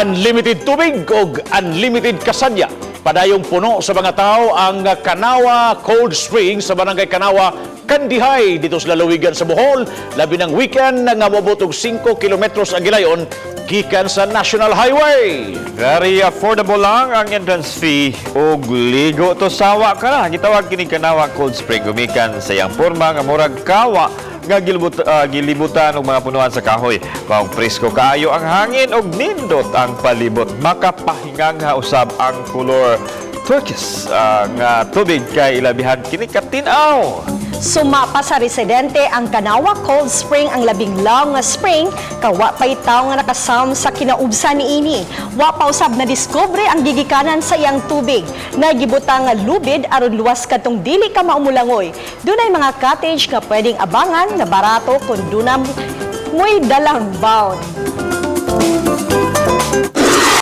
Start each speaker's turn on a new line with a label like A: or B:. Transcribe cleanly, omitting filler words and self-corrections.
A: Unlimited tubig og unlimited kasadya. Padayong puno sa mga tao ang Kanawa Cold Spring sa Barangay Kanawa, Kandihay dito sa lalawigan sa Bohol, labi ng weekend nga moabot og 5 kilometros ang gilayon gikan sa National Highway.
B: Very affordable lang ang entrance fee ug ligo to sawa ka na. Gitawag kini Kanawa Cold Spring gumikan sa iyang porma nga murag kawa nga gilibutan og mga punuan sa kahoy. Maong presko kaayo ang hangin ug nindot ang palibot. Makapahingangha usab ang kolor turquoise nga tubig kay ilabihan kini katin-aw.
C: Sumapa sa residente, ang Kanawa Cold Spring ang labing long nga spring kawa pa'y tawo nga nakasam sa kinaubsan niini. Wa pa usab na diskubre ang gigikanan sa iyang tubig. Nagibutang nga lubid aron luwas katong dili ka maumulangoy. Dunay mga cottage nga pwedeng abangan nga barato kung duna mo'y dalang bound.